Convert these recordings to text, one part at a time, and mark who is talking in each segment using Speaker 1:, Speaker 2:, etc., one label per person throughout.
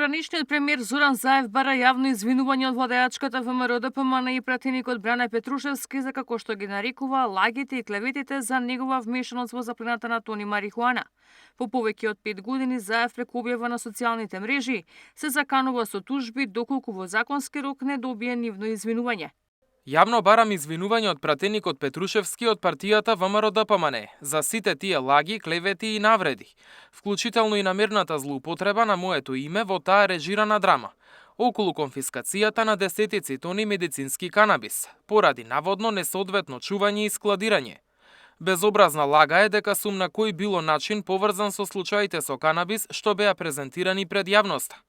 Speaker 1: Поранишниот премиер Зоран Заев бара јавно извинување од владеачката ВМРО ДПМН и пратеникот Бране Петрушевски за, како што ги нарекува, лагите и клеветите за негова вмешаност во заплената на тони марихуана. По повеќе од 5 години Заев преку објава на социјалните мрежи се заканува со тужби доколку во законски рок не добие нивно извинување.
Speaker 2: Јавно барам извинување од пратеникот Петрушевски од партијата ВМРО ДПМН за сите тие лаги, клевети и навреди, вклучително и намерната злоупотреба на моето име во таа режирана драма, околу конфискацијата на десетици тони медицински канабис, поради наводно несоодветно чување и складирање. Безобразна лага е дека сум на кој било начин поврзан со случаите со канабис што беа презентирани пред јавноста.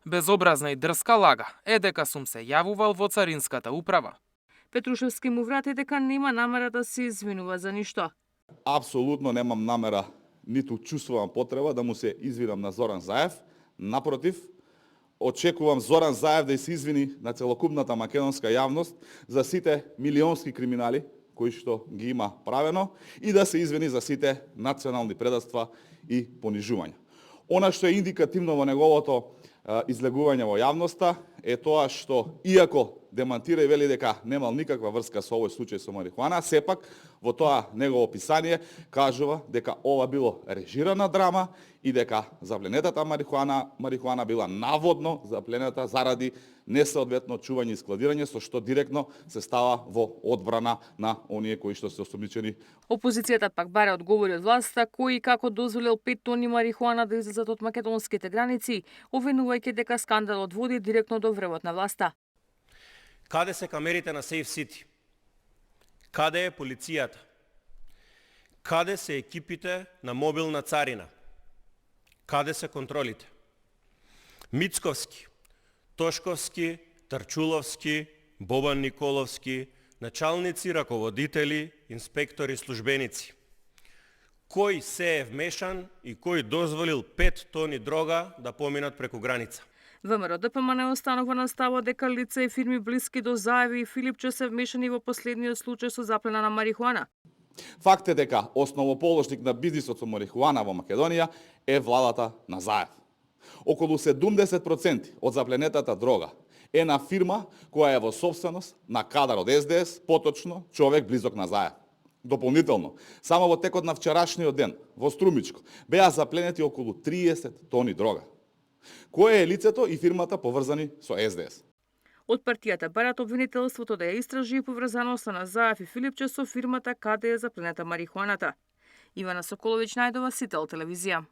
Speaker 2: Безобразна и дрска лага е дека сум се јавувал во Царинската управа.
Speaker 1: Петрушевски му врати дека нема намера да се извинува за ништо.
Speaker 3: Апсолутно немам намера, ниту чувствувам потреба да му се извинам на Зоран Заев. Напротив, очекувам Зоран Заев да се извини на целокупната македонска јавност за сите милионски криминали кои што ги има правено и да се извини за сите национални предавства и понижувања. Она што е индикативно во неговото излегување во јавноста е тоа што, иако демантира и вели дека немал никаква врска со овој случај со марихуана, сепак во тоа негово описание кажува дека ова било режирана драма и дека запленетата марихуана била наводно запленета заради несоодветно чување и складирање, со што директно се става во одбрана на оние кои што се осомничени.
Speaker 1: Опозицијата пак бара одговори од власта кој и како дозволил 5 тони марихуана да излезат од македонските граници, обвинувајќи дека скандалот води директно до врвот на власта.
Speaker 4: Каде се камерите на Сейф Сити? Каде е полицијата? Каде се екипите на мобилна царина? Каде се контролите? Мицковски, Тошковски, Тарчуловски, Бобан Николовски, началници, раководители, инспектори, службеници. Кој се е вмешан и кој дозволил 5 тони дрога да поминат преку граница?
Speaker 1: ВМРО ДПМН останува на ставот дека лица и фирми блиски до Заеви и Филипче се вмешани во последниот случај со заплена на марихуана.
Speaker 3: Факт е дека основоположник на бизнисот со марихуана во Македонија е владата на Заев. Околу 70% од запленетата дрога е на фирма која е во собственост на кадар од СДС, поточно човек близок на Заев. Дополнително, само во текот на вчерашниот ден во Струмичко беа запленети околу 30 тони дрога. Кое е лицето и фирмата поврзани со СДС?
Speaker 1: Од партијата барат обвинителството да ја истражи поврзаноста на Заев и Филипче со фирмата каде е запленета марихуаната. Ивана Соколовиќ најдова, Сител телевизија.